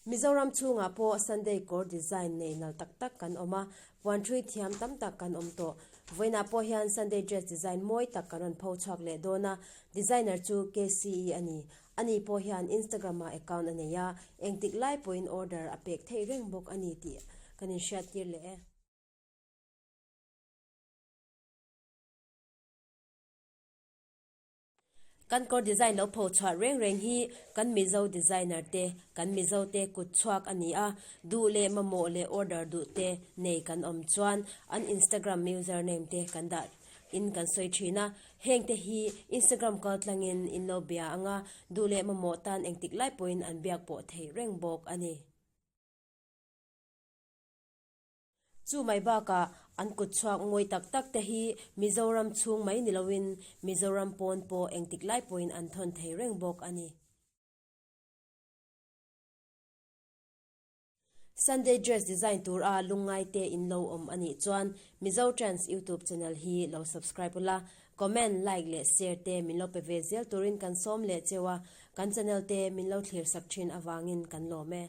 Mizoram chhungah pawh Sunday kawr design nei nal tak tak kan awm a, puanṭhui thiam tam tak kan awm tawh. Vawiinah pawh hian Sunday dress design mawi tak kan rawn pho chhuak leh dawn a, designer chu KCE a ni. Ani pawh hian Instagram ah account a nei a, engtik lai pawhin order a pek theih reng bawk a ni tih kan inhriattir leh e. Kan kawr design lo pho chhuah reng reng hi kan Mizo designer te, kan Mizo te kut chhuak a ni a, duh leh mamawh leh order duh te nei kan awm chuan an Instagram username te kan dah in kan sawi thin a, heng te hi Instagram kal tlangin in lo bia ang a, duh leh mamawh tan engtik lai pawhin an biak pawh theih reng bawk a ni. Chu mai bakah an kut chhuak ngawi tak tak te hi Mizoram chhung mai ni loin Mizoram pawn pawh engtik lai pawhin an thawn thei reng bawk a ni. Sunday dress design tur a lungngai te in lo awm a nih chuan Mizo Trends YouTube channel hi lo subscribe ula, comment, like leh share te min lo pe ve zel turin kan sawm leh cheu a, kan channel te min lo thlir sak thin avangin kan lawm e.